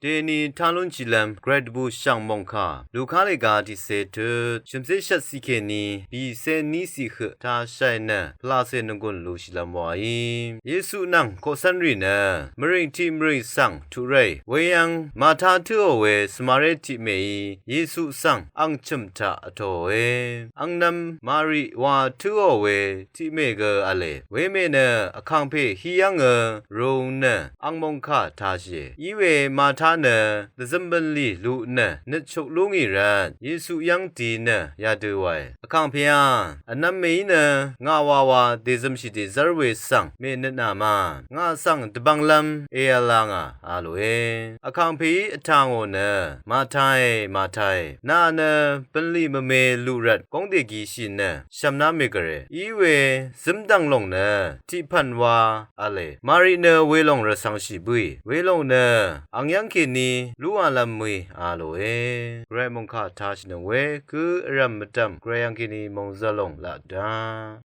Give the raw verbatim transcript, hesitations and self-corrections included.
Dèní tá lúnshìlv́m gvray dvbùshv̀ng mòngkà Luka lèga tiqcé tut shø̀mcé shvtciq kèní bìcé níciq høq tāshàì nø pvlacè nvgùn lúshìlv́m wàí. Yesu nvng koqcv́nrì nø mvrìng tiq mvrìng svng tuq ráì weyv́ng Mata tǿò we Svmaré tiqmèí Yesu svng ang chø̀m taq vtōòe. Angnv̄m Mari wa tǿò we tiqmè gø v̄le. Wemè nø vkàngpè hí yv́ngø rūng nø ang mòngkà tāshìe. Iwe Mata nø dvzøm bv̀nlì luq nø nøtshuk lú ngì rvt Yesu yv́ng di nø yadø wae. Vkàngpèá, vnv̄m mèí nø ngà wawa dèzømshì dèzv́r we svng mènøtnà ma, ngà svng dvbvnglv́m èv̄la ngà a lòe. Vkàngpèí vtà ngò nø, Matae, Matae, nà nø bv̀nlì mvme luq rvt góng dègishì nø shv̀mná mègvre. Iwe zǿmdv̀ng lòng nø tiqpv̀n wa v̄le. Mari nø welòng rvcv̄ngshì bǿì. Welòng nø ang yv́ng kèní lúwàlv́m mø̀í a lòe. Gvray mòngkà tāshìnøng we gø vrv̀m mvdv̀m gvray ang kèní mòngzø̀l lòng laq dá.